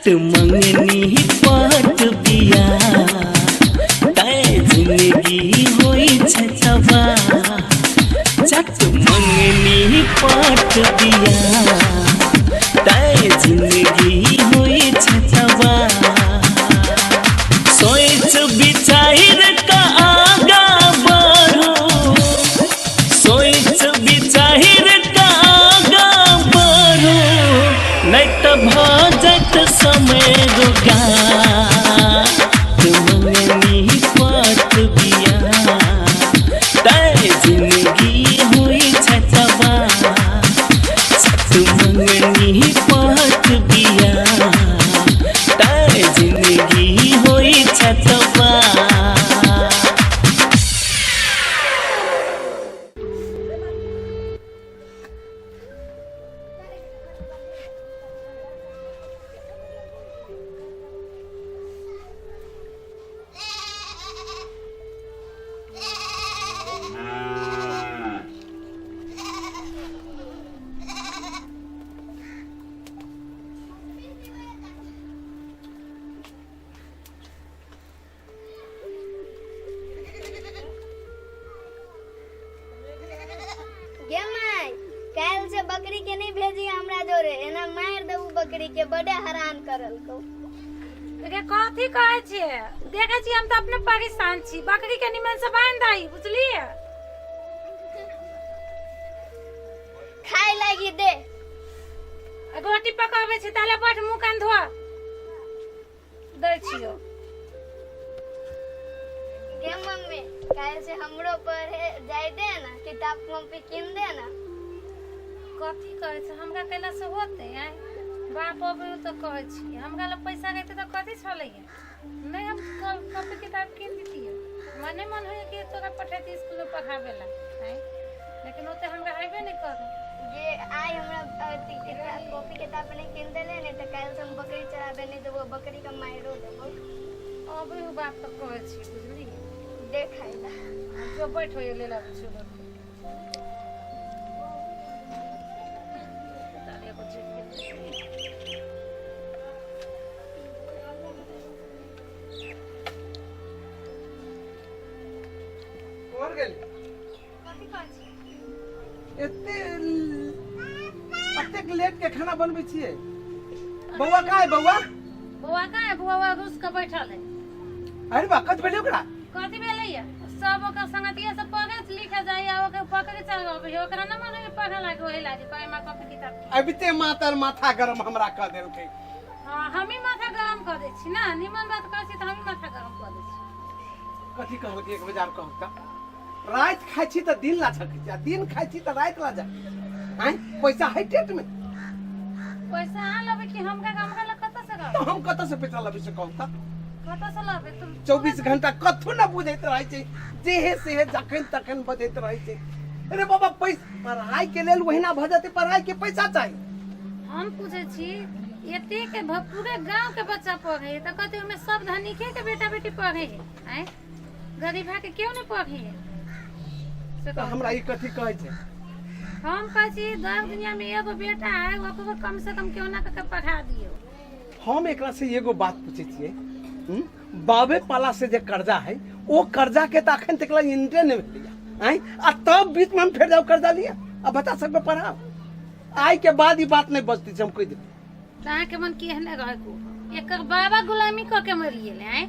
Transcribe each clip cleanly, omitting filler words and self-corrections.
चट मंगनी पट बिया तै जिंदगी होइ छै तबाह। चट मंगनी पट बिया तै जिंदगी होइ छै तबाह। सोच विचार का आगा बढ़ो, सोच विचार का आगा बढ़ो, नहीं तो भऽ जायत समय रोगा। मंगनी पट बिया तै जिंदगी होइ छै तबाह। चट मंगनी पट बिया तै जिंदगी होइ छै तबाह। गे माय, काल्हि से बकरी के नहीं भेजी हमरा जोरे, एना मारि देबू बकरी के, बड़े हरान करलकौ। रे कथी कहै छियै? देखै छी हम तऽ अपने परेशान छी। बकरी के निमन से बांधि दही, बुझलियै? खाय लागी दे। रोटी पकाबै छी ताले बैठ मुँह कान धोआ दै छियौ। गे मम्मी, काल्हि से हमरो पढ़े जाय दे ना, किताब कॉपी कीन दे ना। कथी कहै छै? हमरा कैला से होतै? आँय बाप, अबै तऽ कहै छी हमरा लग पैसा रहितै तऽ कथी छलैया नहि, हम कॉपी किताब कीन दितियै। हमरा नहि मन होइए कि तोरा पठैती स्कूलमे पढ़ाबै ला, आँय, लेकिन ओते हमरा अयबे नहि करे। जे आइ हमरा अथी किताब कॉपी किताब नहि कीन देले ने, तऽ काल्हि से हम बकरी चराबे नहि देबो, बकरी के मारियो देबो। अबै हो बाप तऽ कहै छी, बुझलियै? देखै ला। जो बैठ हो, ले लाबै छियौ रोटी। ताले एगो जेब के। और गेली? कथी कहै छी? एते एतेक लेट के खाना बनबै छियै? बौआ कहाँ है बौआ? बौआ कहाँ है? बौआ घुस के बैठल है। अरे बा, कथी भेलै ओकरा? कथी भेलै या? सब ओकर संगतिया सब पढ़े लिखे जाइया, ओकर पकड़े चल अबै है, ओकरा न मन होइया पढ़े लागे, ओही लागे कहे माँ कॉपी किताब कीन। अबिते मातर माथा गरम हमरा कऽ देलकै। हाँ, हमही माथा गरम कऽ दै छी ना, निमन बात कहै छी तऽ हमही माथा गरम कऽ दै छी। कथी कहलकै एक बजार कहू तऽ? राति खाइ छी तऽ दिन ला छकै छी आ दिन खाइ छी तऽ राति ला जाइ। आँय, पैसा है टेट में? पैसा अहाँ लेबै कि हमरा? हमरा लग कतऽ से रहत? तऽ हम कतऽ से पैसा लेबै से कहू तऽ? कतऽ से लेबै तुम? 24 घंटा कथू न बुझैत रहै छै, जेहे सेहे जखन तखन बजैत रहै छै। अरे बाबा, पैसा पढ़ाई के लेल ओहिना भऽ जेतै? पढ़ाई के पैसा चाही। हम पूछै छी, एते के पूरे गांव के बच्चा पढ़े है तऽ कथी ओहिमे सब धनिके के बेटा बेटी पढ़े है? आँय, गरीबा के क्यों नहीं पढ़े है से तऽ कहू। हमरा ई कथी कहै छै? हम कहै छी, दर दुनिया में एगो बेटा है, ओकरो कम से कम क्यों ना करके पढ़ा दियौ। हम एकरा से एगो बात पूछै छियै, हम्म? बाबे पाला से जे कर्जा है, ओ कर्जा के तऽ अखन तक इंटे नहीं भेलैया। आँय, आ तब बीच में हम फेर जाउ कर्जा लिअ आ बच्चा सबके पढ़ाओ? आइ के बाद ई बात नहीं बचती छै, हम कहि देबै। तऽ अहाँके मन केहने रहै को, एकर बाबा गुलामी कऽ के मरि गेलै। आँय,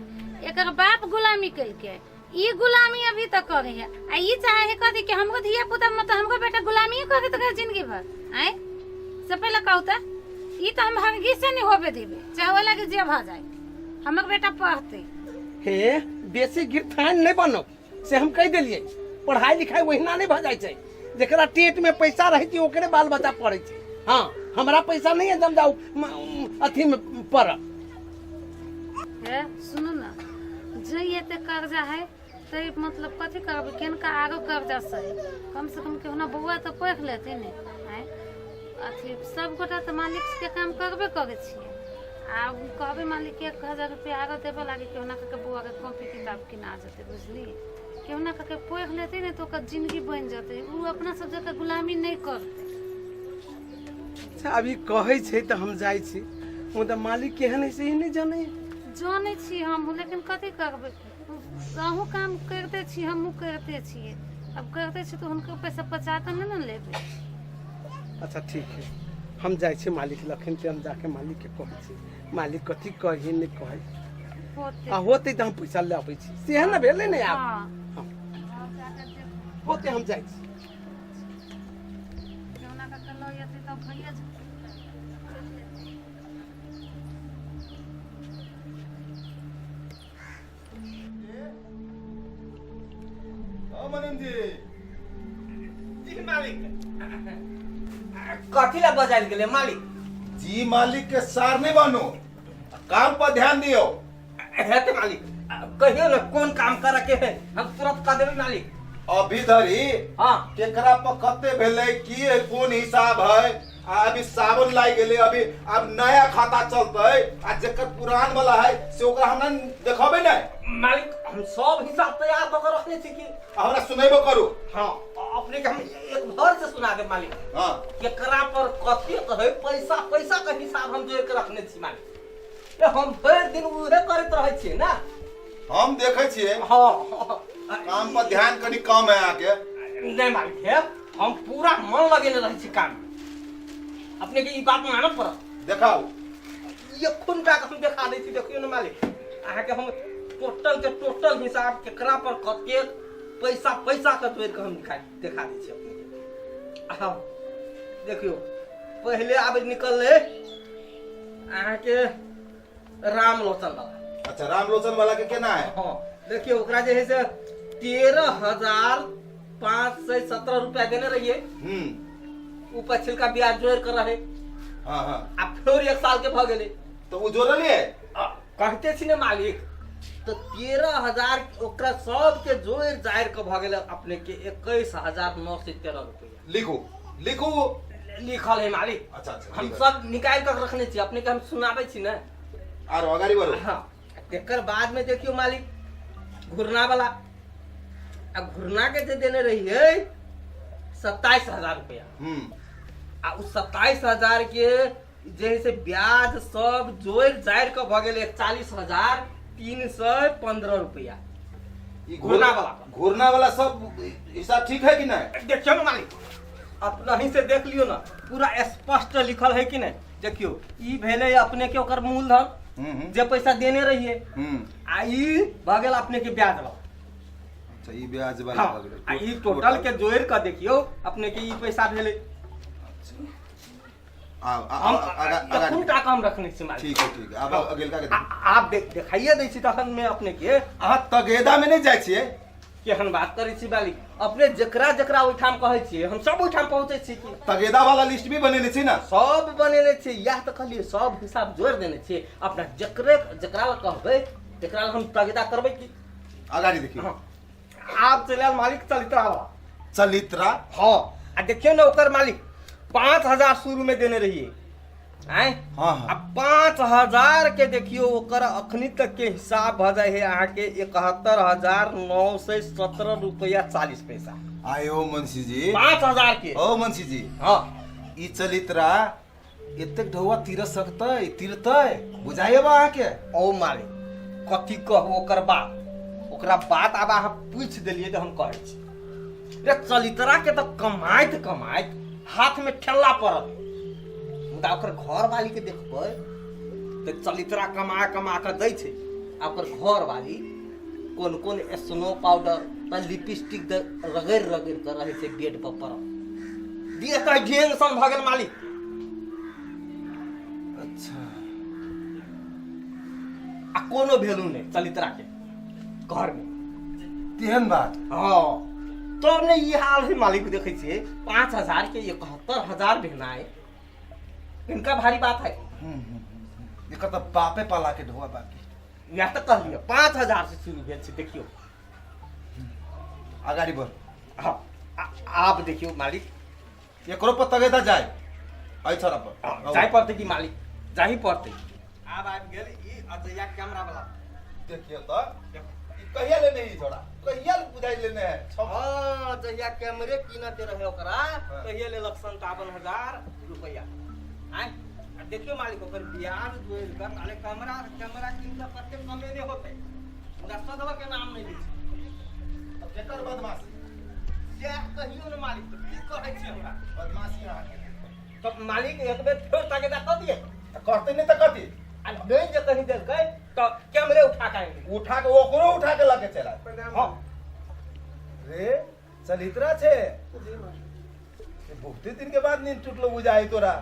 एकर बाप गुलामी केलकै, ई गुलामी अभी तक करे है आ ई चाहे है कथी कि हमरो धिया पुता मतलब हमरो बेटा गुलामी करैत रहे जिंदगी भर? आँय, से पहिले कहू तऽ। ई तऽ हम हरगिज से नहीं होबे देबे, चाहे ओहि लागी जे भऽ जाए, हमर बेटा पढ़तै। हे, बेसी गिरथान नहीं बनो से हम कहि देलियै। पढ़ाई लिखाई ओहिना नहीं भऽ जाइ छै। जकरा टेट में पैसा रहै छै ओकरे बाल बच्चा पढ़ै छै। हाँ, हमरा पैसा नहीं है, हम जाउ अथी में पढ़। हे सुनू ना, जे एते कर्जा है ते मतलब कथी करबै? केनका आरो कर्जा सही? कम से कम केहुना बौआ तऽ पढ़ि लेतै ने। आँय, अथी सब गोटा तऽ मालिक के काम करबे करै छियै आ कहबै मालिक के 1000 रुपया आरो देबे लागी, केहुना कऽ के बौआ के कॉपी किताब किना जेतै, बुझलियै? केहुना कऽ के पढ़ि लेतै ने तऽ ओकर जिंदगी बनि जेतै, ओ अपना सब जकाँ गुलामी नहि करतै। अच्छा, अभी कहै छै तऽ हम जाइ छी। मुदा मालिक केहन है से ई नहि जानै। जानै छी हमहूँ, लेकिन कथी करबै? अहूँ काम करिते छी, हमहूँ करिते छियै। अब करिते छी तऽ हुनकर पैसा पचा कऽ नहि ने लेबै। अच्छा ठीक है, हम जाइ छी मालिक लखन ते, हम जाके मालिक के कहै छी, मालिक कथी कही नहि कहै होतै। आ होतै तऽ हम पैसा लऽ अबै छी, सेहे ने भेलै ने आब। हँ। हँ। जाउ, जाके देखू। होतै, हम जाइ छी। जौना कऽ लऽ एतै तऽ भइए जेतै। ओ मनीम जी। जी मालिक, कथी ला बजायल गेलै मालिक? जी मालिक के सार नहीं बनू, काम पर ध्यान दियो। हेते मालिक, कहियो ने कोन काम करे के है, हम तुरंत कह देबै मालिक। अभी धरी हाँ केकरा पर कते भेलै, की है, कोन हिसाब है। आ अभी सावन लाग गेलै, अभी अब नया खाता चलतै आ जेकर पुरान वाला है से ओकरा हमरा देखबै नहीं। मालिक, हम सब हिसाब तैयार कऽ के रखने छी की। आ हमरा सुनेबो करू। हाँ, अपने के हम एक भर से सुना देब मालिक। हाँ। केकरा पर कते है पैसा, पैसा के हिसाब हम जोड़ के रखने छी मालिक। ए, हम भरि दिन उहे करैत रहै छियै ना। हम देखै छियै। हाँ। काम पर ध्यान कनी कम है अहाँके। नहीं मालिक, हे हम पूरा मन लगेने रहै छी काम में। अपने के ई बात मानऽ पड़त। देखाउ। एखन टा के हम देखा दै छी, देखियौ ने मालिक, अहाँके हम टोटल के टोटल हिसाब केकरा पर कतेक पैसा, पैसा के जोड़ि कऽ हम देखा दै छी अपने के। हाँ देखियौ, पहिले आब निकललै अहाँके रामलोचन वाला। अच्छा, रामलोचन वाला के केना है? हाँ देखियौ, ओकरा जे है से 13,517 रुपया देने रहिए। उ पछिलका ब्याज जोड़ कर रहे। हाँ हाँ। आ फिर 1 साल के भ गेलै। तो उ जोड़लिए? कहते छी ने मालिक, तो 13,000 ओकरा सबके जोड़ जाड़ के भ गेलै अपने के 21,913 रुपया। लिखू लिखू। लिखल है मालिक। अच्छा अच्छा, हम लिखल। सब निकालि कऽ रखने छी, अपने के हम सुनाबै छी ने। आरो अगाड़ी बढ़ू। हाँ, एकर बाद में देखियो मालिक, घुरना वाला, आ घुरना के जे देने रहिए 27,000 रुपया। आ उ 27,000 के जे है से ब्याज सब जोड़ जाड़ के भऽ गेलै 41,315 रुपया। ई घुरना वाला। घुरना वाला सब हिसाब ठीक है कि नहीं? देखियो ना मालिक, अपना ही से देख लियो ना, पूरा स्पष्ट लिखल है कि नहीं। देखियो, ई भेलै अपने के ओकर मूलधन, जे पैसा देने रहिए, आ ई भऽ गेल अपने के ब्याज वाला। अच्छा, ई ब्याज वाला हाँ, भऽ गेलै। आ ई टोटल के जोड़ के देखियो अपने के ई पैसा भेलै। हम आगा एखन टाका हम रखने छी मालिक। ठीक है ठीक है, आब अगिलका के आब देखाइए दै छी तखन में अपने के। अहाँ तगेदा में नहीं जाइ छियै? केहन बात करै छी मालिक, अपने जेकरा जेकरा ओहिठाम कहै छियै हम सब ओहिठाम पहुँचै छी की। तगेदा वाला लिस्ट भी बनेने छी ना? सब बनेने छी, इएह तऽ कहलियै, सब हिसाब जोड़ि देने छियै। अपना जकरे जकरा लग कहबै तकरा लग हम तगेदा करबै की। अगाडि देखियौ। हाँ। आब चलि आयल मालिक चलित्रा वाला। चलित्रा? हाँ, आ देखियौ ने ओकर मालिक 5,000 शुरू में देने रहिए। आँय? हाँ, हाँ। आ 5,000 के देखियौ ओकर अखनी तक के हिसाब भऽ जाइ है अहाँके 71,917 रुपया 40 पैसा। आयो मुंशी जी। 5,000 के। ओ मुंशी जी। हाँ। ई चलित्रा एतेक ढौआ तीर सकतै, तीरतै, बुझाइए बा अहाँके? ओ मालिक, कथी कहू ओकर बात, ओकरा बात आब अहाँ पूछि देलियै तऽ हम कहै छी रे चलितरा के तऽ कमाइत कमाइत हाथ में ठेला पड़ल, मुदा ओकर घरवाली के देखबै तऽ चलितरा कमा कमा कऽ दै छै, आ ओकर घरवाली कोन कोन स्नो पाउडर तऽ लिपस्टिक रगड़ि रगड़ि कऽ रहै छै बेड पर पड़ल। देह तऽ घेंग सन भऽ गेल मालिक। अच्छा। आ कोनो वैल्यू नहि चलितरा के घर में। तेहन बात? हाँ, तब ने ई हाल है मालिक। देखै छियै 5,000 के 71,000 भेनाइ इनका भारी बात है। एकर तऽ बापे पाला के ढोआ बाकी। इएह तऽ कहलियै 5,000 से शुरू भेल छै। देखियौ अगाडि बढ़। हाँ, आब देखियौ मालिक एकरो पर तगेदा जाय एहि छोरा पर। हाँ, जाय पड़तै कि मालिक, जाही पड़तै। आब आबि गेल ई अजैया कैमरा वाला। देखियौ तऽ ई कहिया लेने ई छोरा, कहिया बुझाइ लेने है? हाँ, जहिया कैमरे कीनते रहे ओकरा हाँ। तहिया लेलक 57,000 रुपया। आँय? आ देखियो मालिक ओकर ब्याज जोड़ि कऽ ताले कमरा कमरा कीन कऽ कते कमेने होतै, मुदा सदवा के नाम नहि लै छै। अब केकर बदमाशी? सएह कहियो ने मालिक, तऽ की कहै छी हमरा? बदमाशी अहाँके। तऽ मालिक एक बेर फेर तगेदा कऽ दियै। तऽ करतै नहि तऽ कथी? आ नहि जे कहीं देलकै तऽ कैमरे उठा कऽ आनि दियै। उठा के ओकरो उठा के लके चला। प्रणाम। हँ। रे चलित्रा छै। जी मालिक। ये बहुते दिन के बाद नींद टूटलो बुझाइ तोरा।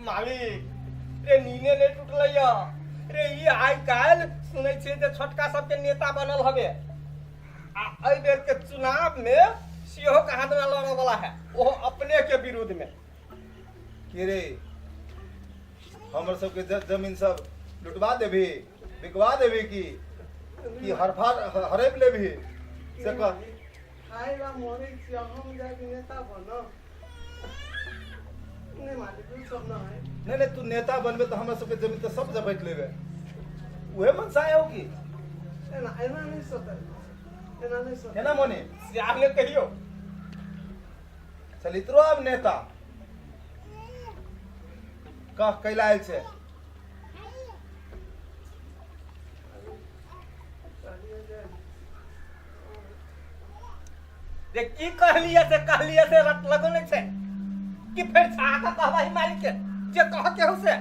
मालिक रे नीने नहि टूटलै य रे, ई आइ काल्हि सुनै छियै जे छोटका सबके नेता बनल हवे, आ एहि बेर के चुनाव मे सेहो कहाँ दना लड़ऽ वाला है, ओहो अपने के विरुद्ध में। के रे, हमर सबके जमीन सब लुटवा देबही, बिकवा देबही की की हरफा हड़प लेबही से कह। खाय ला मरै छी, हम जाके नेता बनब? नहि मालिक, ई सब ना है। नहीं नहीं, तू नेता बनबे तो हमरा सबके जमीन तो सब झपट लेबे, उहे मनसा हो की? एना एना नहि सोचल, एना नहि सोचल। केना मोने? से आब ने कहियो। चलित्रो आब नेता कह कैला आयल छै। कहलियै जे जे की कहलियै से कहलियै से रट लगो नहि छै कि फेर छा कऽ कहबही मालिक के जे कह के हो से?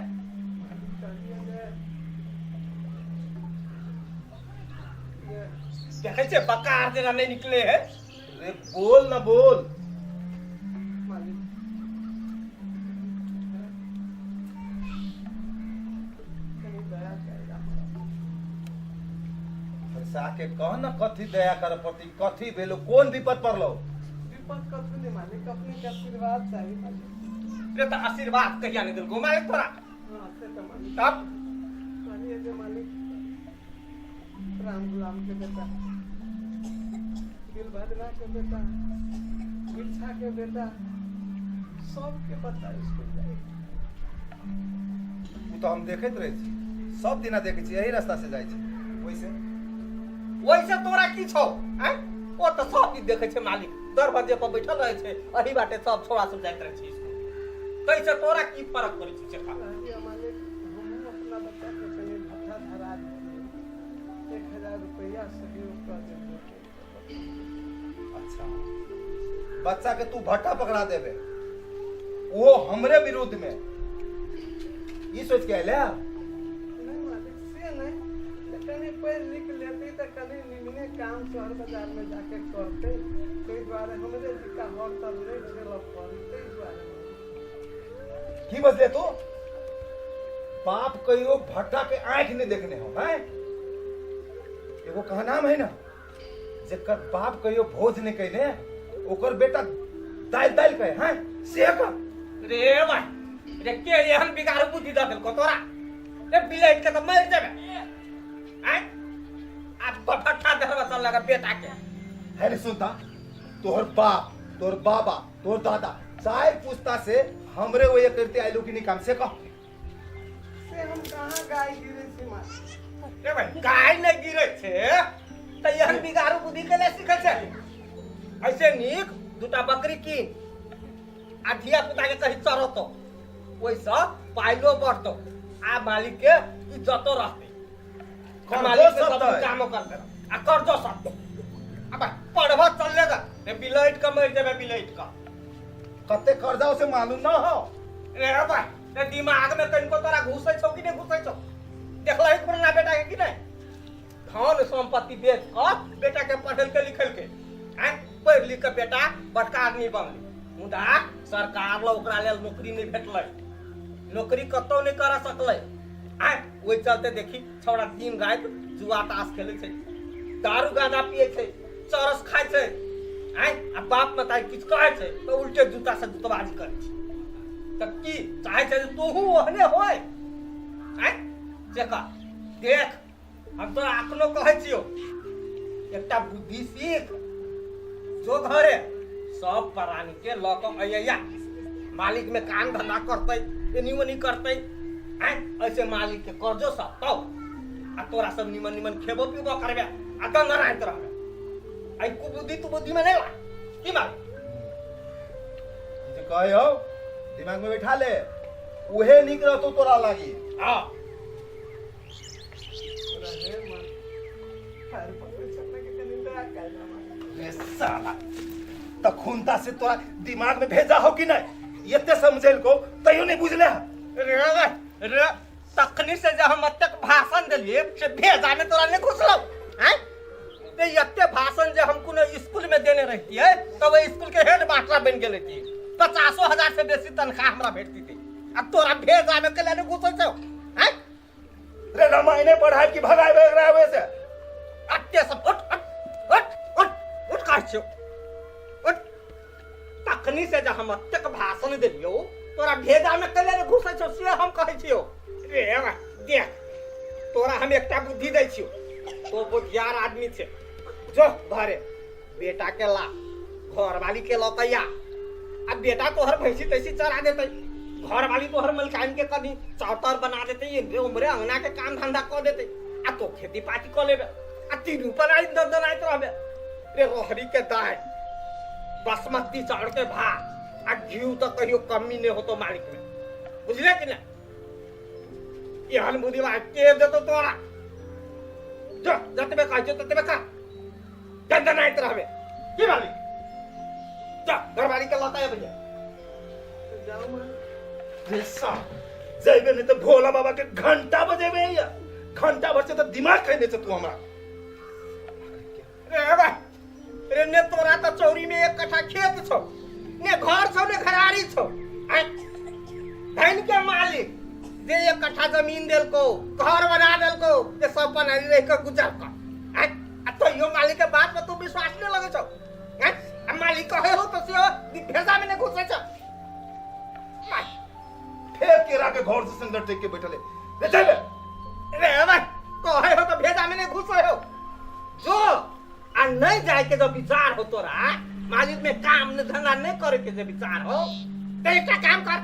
कहलियै जे जे देखै छियै बकार जेना नहि निकले है। रे बोल ना बोल। मालिक, कनि दया करेगा हमरा। पैसा के कह न, कथी दया करे पड़ती, कथी भेलो, कोन विपद पड़लो? विपद कथू नहि मालिक, अपने के आशीर्वाद चाही मालिक। रे तऽ आशीर्वाद कहिया नहि देलको मालिक तोरा? हाँ, से तऽ मालिक। तब? कहलियै जे मालिक, राम गुलाम के बेटा, दिलभदना के बेटा, बिरछा के बेटा, सबके बच्चा स्कूल जाइ। ओ तऽ हम देखैत रहै छी, सब दिना देखै छी, एही रास्ता से जाइ छै। ओइसे ओइसे तोरा की छौ आँय? ओ तऽ सब दिन देखै छै मालिक, दरवाजे पर बैठल रहै छै, एही बाटे सब छोड़ा सब जाइत रहै छै स्कूल, तैसे तोरा की फरक पड़ै छै से कह। कहलियै मालिक, हमहूँ अपना बच्चाके कनि भट्ठा धरा दितियै, 1000 रुपैआ सहयोग कऽ देतियै। अच्छा, बच्चा के तू भट्टा पकड़ा देबे, वो हमरे विरुद्ध में, ई सोच के आयल है? नहि मालिक, से नहि, तऽ कनि पढ़ि लिख लेतै तऽ कनि निमने काम शहर बाजारमे जाके करतै, ताहि दुआरे हमरे जिका हर तर नहि ठेलऽ पड़ै, ताहि दुआरे। की बजले तू? बाप कहियो भट्टा के आंखि नहीं देखने हो हैं? एगो कहनाम है ना, जेकर बाप कहियो भोज नहीं कैले ओकर बेटा दालि दालि कहे हैं, से का? रे भाई रे, के एहन बिगाड़ बुद्धि दऽ देलको तोरा रे? बिलैट के तऽ मरि जेबे आँय, आ भट्ठा धरबा चल लगा बेटा के। है रे सुनता, तोहर बाप, तोहर बाबा, तोहर दादा चार पुस्ता से हमरे वो ये करते आइलो कि नहीं काम से कह। से हम कहाँ गाय गिरे छी मालिक? रे भाई, गाय नहि गिरै छै तऽ एहन बिगाड़ू बुद्धि के ले सीखै छै? ऐसे नीक दूटा बकरी कीन आ धिया पुता के कही चरतो, ओहिसँ पाइलो बढ़तो आ मालिक के इज्जतो रहतै। कर्जो मालिक के सब सधतै। कामो करतै आ कर्जो सधतै। आ भाई पढ़बो चललेगा रे, बिलैट के मरि जेबै बिलैट के। कते कर्जा से मालूम ना हो। रे भाई रे, दिमाग में कनिको तोरा घुसै छौ कि नहि घुसै छौ? देखलही पुरना बेटा के कि नहि? धन संपत्ति बेच कऽ बेटा के पढ़ेलकै लिखेलकै, आँय, पढ़ि लिख कऽ बेटा बड़का आदमी बनलै, मुदा सरकार लग ओकरा लेल नौकरी नहि भेटलै, नौकरी कतौ नहि करऽ सकलै, आँय, ओहि चलते देखी छौड़ा दिन राति जुआ ताश खेलै छै, दारू गांजा पियै छै, चरस खाइ छै, आँय, आ बाप मतारी किछु कहै छै तऽ उल्टे जूता से जूतबाजी करै छै। तऽ की चाहै छै जे तोहू ओहने होय? आँय, से कह। देख, हम तोरा अखनो कहै छियौ, एकटा बुद्धि सीख, जो घरे सब प्राणी के लऽ कऽ अइया, मालिक में काम धंधा करतै, एनी ओनी करतै, आँय, ऐसे मालिक के कर्जो सधतौ आ तोरा सब निमन निमन खेबो पीबो करबे आ दंगराइत रहबे। ऐ कुबुद्धि तू बुद्धि में नहीं ला की मालिक? जे कहे हो दिमाग में बैठा ले। उहे नीक रहतो तोरा लागी। हाँ रे साला, तखुनता से तोरा दिमाग में भेजा हो कि नहीं? एते समझेल को तैयो नहीं बुझले। रे रे तखनी से जे हम एतेक भाषण देलिए से भेजा में तोरा नहीं घुसलौ? आँय ते एते भाषण जे हम कोनो स्कूल में देने रहितियै तऽ ओहि स्कूल के हेड मास्टर बनि गेल रहितियै, 50,000 से बेसी तनख्वाह हमरा भेटतियै। आ तोरा भेजा में केला नहीं घुसै छौ? आँय रे रामायणे पढ़ाई की भगाए एकरा आवे से अत्ते सब उठ उठ उठ उठ उठ कहै छियौ उठ। तखनी से जे हम एतेक भाषण देलियौ तोरा भेजा में केला नहीं घुसै छौ से हम कहै छियौ। रे देख तोरा हम एकटा बुद्धि दै छियौ, तो बुधियार आदमी छै, जो घरे बेटा के ला, घरवाली के लऽ आ, आ बेटा तोहर भैंसी तैसी चरा देतै, घरवाली तोहर मलकाइन के कनी चाउर ताउर बना देतै, एमरे उमरे अंगना के काम धंधा कऽ देतै, आ तो खेती पाती कऽ लेबे, आ तीनू पराई दनदनाइत रहबे। रे रोहरी के दालि, बासमती चाउर के भात आ घी तऽ कहियो कमी नहि होतो मालिक में, बुझले कि नहि? एहन बुधिवा के देतो तोरा? जो जतबे कहै छियौ ततबे कर, दनदनाइत रहबे की मालिक। जा घरवाली के लता अबैया। रे साला, जैबे नहीं तो भोला बाबा के घंटा बजेबे या घंटा भर से तो दिमाग खैने छे तू हमरा। रे भाई रे, ने तोरा तो चौरी में एक कट्ठा खेत छौ, ने घर छौ, ने घरारी छौ। धन के मालिक जे एक कट्ठा जमीन देलको, घर बना देलको, जे सब पनारी रह के गुजर कर। आ तैयो मालिक के बात पर तू विश्वास नहीं लगे छौ? आ मालिक कहे हो तो से भेजा में नहीं घुसे छौ। फेर केरा के घर से संदर टेक के बैठले रे चल रे भाई कहे हो तो भेजा में नहीं घुसे हो जो, आ नहीं जाए के जो विचार हो तोरा मालिक में काम न धंधा नहीं करे के जो विचार हो तो एकटा काम कर,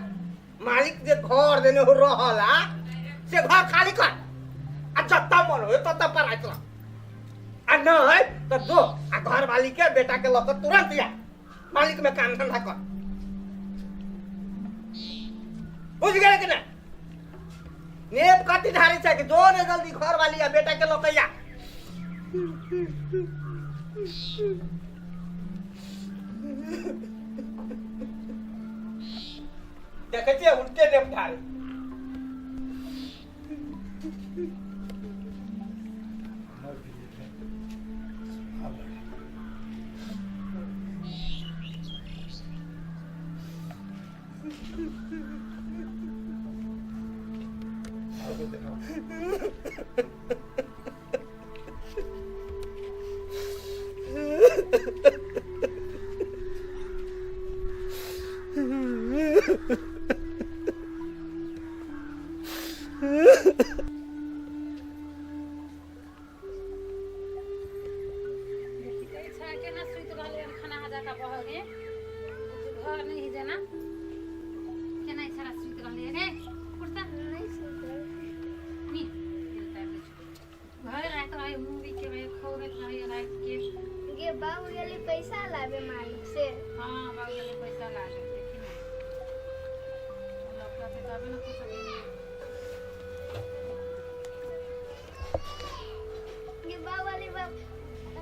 मालिक जे घर देने हो रहला से घर खाली कर, आ जत्ता मन हो तत्ता पराइत रह, आ नहीं तो जो आ घर वाली के बेटा के लऽ के तुरंत आ मालिक में काम धंधा कर। बुझ गेल कि नहीं? नेप कति ढारी छै कि जो ने जल्दी घर वाली आ बेटा के लऽ के आ। देखै छियै उल्टे नेप ढारी। केना सुति रहलै हन खाना जाका बहल गे घर नहि है जेना केना ई छड़ा सुति रहलै रे कुर्ता नहीं सुति रहल। नी घर राति रहे मूड़ी के रहे खौरैत रहे राति के। गे बाबू गेली पैसा लाबे मालिक से। हाँ बाबू गेलै पैसा लाबे, देखी ने लौकते तबे ने कुछ। गे बाबू वाली बाप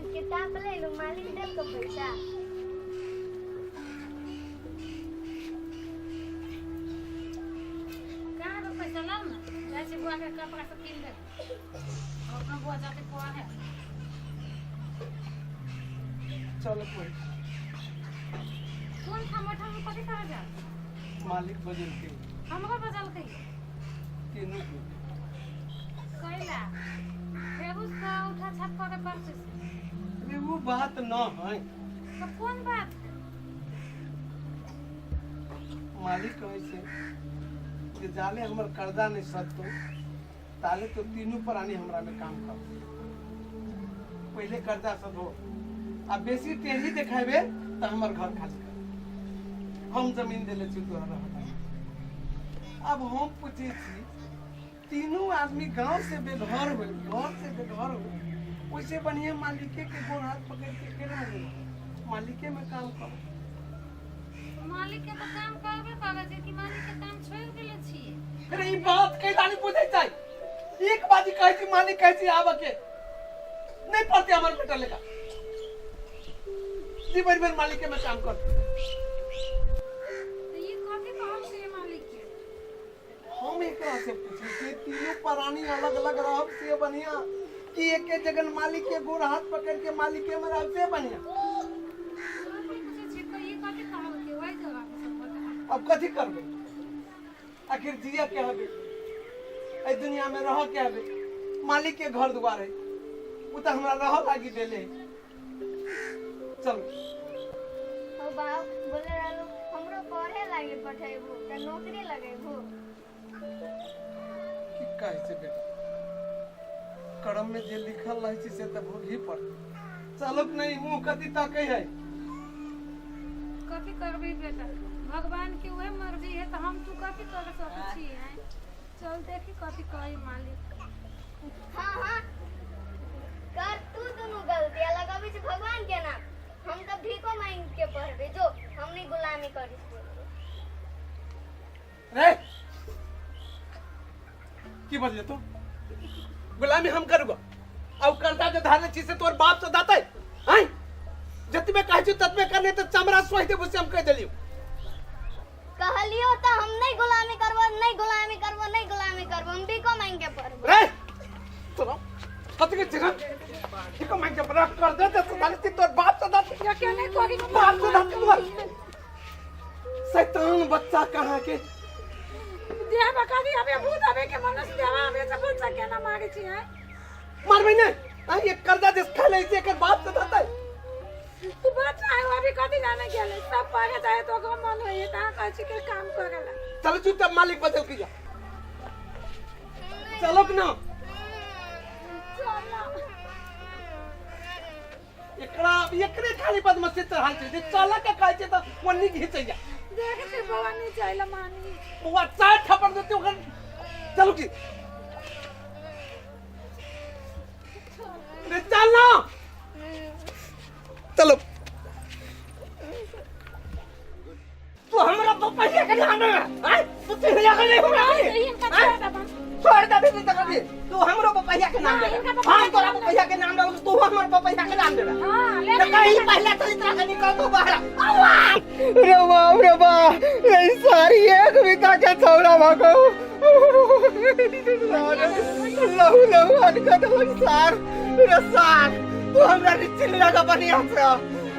किताब ले लो, मालिक देल को पैसा। कहाँ पे पैसा लाओ ना, जाइ छी बुआ के कपड़ा सब कीन दे, और अपना बुआ जाके पढ़े। चल कोई कोन ठाम ओहिठाम कथी करे जा? मालिक बजलकै। हमरो बजलकै। तीनू के कैला फेरू से उठा छाप करे पड़तै से? अरे वो बात न है। तो कौन बात? मालिक कहै छै जे जाले हमर कर्जा नहीं सधतो ताले तो तीनू प्राणी हमरा में काम कर, पहले कर्जा सधो, आ बेसी टेढ़ी देखेबे तो हमर घर खाली कर, हम जमीन देले छी तोहरा रहला। अब हम पूछे छी तीनू आदमी गांव से बेघर हुए, घर से बेघर हुए, वैसे बढ़िया मालिके के गोड़ हाथ पकड़ के केना गेल मालिके में काम करो। मालिक के तऽ काम करबे करै छै कि मालिक के काम छोड़ि देले छियै? अरे ई बात कैला नहीं बुझै छै? एक बाजी कहै छी मालिक कहै छी आबऽ के नहीं पड़ते हमर बेटा लेखा जी भरि भरि मालिक के में काम कर। तऽ ई कथी कहल छै मालिक के? हम एकरा से पूछै छियै तीनों प्राणी अलग अलग रहब से बढ़िया कि एके जगह मालिक के गोर हाथ पकड़ के मालिक के में रहब से बढ़िया? कथी पूछै छियै? ई कथी कहल के ओहि जगह पे सब बता। अब कथी करबै? आखिर जिया के हबे, एहि दुनिया में रह के हबे, मालिक के घर दुआर है, उ तऽ हमरा रह लागी देले है। चलो। हो बाप, बोले रहलू हमरो पढ़े लागी पठेबू तऽ नौकरी लगेबू। की कहै छै बेटा, करम में जे लिखल रहै छै से तऽ भोगही पड़तै। चलो नहीं मुँह कथी तकै है? कथी करबै बेटा, भगवान के उहे मर्जी है तऽ हम तू कथी कर सकै छी? हैं, चल देखी कथी कही मालिक। हाँ हाँ, कर तू दुनू गलती आ लगाबै छै भगवान के नाम। हम तऽ भीखो मांगि के पढ़बै, जो हम नहीं गुलामी करी। रे की बजले तू? गुलामी हम करबो आ कर्जा जे धारने छी से तोर बाप से दातै? हैं, जतबे कहै छी ततबे करने तऽ चमड़ा सोहि देबो से हम कहि देलियौ। कहलियो तऽ हम नहीं गुलामी करबो, नहीं गुलामी करबो, नहीं गुलामी करबो, हम भीखो मांगि के पढ़बो। रे तोरा कथी के चिन्ह ठीक मांगि के पढ़ कर दे ते धारने छी तोर बाप से दातै? के नहीं करी। बाप से दातै तोर शैतान बच्चा कहाँ के? देवा कभी अबे भूत अबे के मनुष्य देवा अबे से बच्चा केना मारे छी? हैं, मारबै नहि? आ ये कर्जा जे खा लै छै एकर बाप से दातै? तू बच्चा है, अभी कथी जाने गेले, सब पढ़े जाए तो ओकरो मन होइए तऽ अहाँ कहै छी कि काम करेला। चलो चुपचाप मालिक बदल के जा, चलो कि ना? चल। एकरा एकरे खाली बदमाशी चढ़ाल छै जे चल के कहै छै तऽ ओन्नी घिचैया। देख छी बौआ, नहीं जाइला मानी। बौआ चार थप्पड़ देते ओकर। चलो की रे, चल ना, चलो। तू हमरा पपैया के नाम ले आय, तू चिन्हिया के नहीं हमरा? हिनका छोड़ देबा। छोड़ दे भी तक भी। तू हमरो पपैया के नाम ले, हम तोरा पपैया के नाम ले, तू हमर पपैया के नाम ले। हाँ, ले। तो कहीं पहले तो इतना के निकल तू बाहर। रे बाप रे बाप, रे सारी एक बीता के छौरा भागो, लहू लहू अनका देलक सार। रे सार, तू हमरा रिचिल लगा बढ़िया से।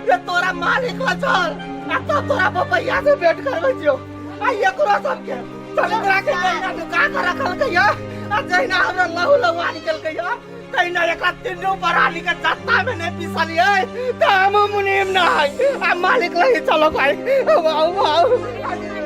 रे तोरा मालिक ला चल आ तो तोरा पपैया से भेंट करबै छियो। आ एकरो सबके चल, एकरा के जहिना नुका के रखलकै या आ जहिना हमरा लहू लहू निकलकै या तहिना एकरा तीनू बराली के जत्ता में नहीं पिसलियै तऽ हम मुनीम ना है। आ मालिक लही चलो भाई, वाह वाह।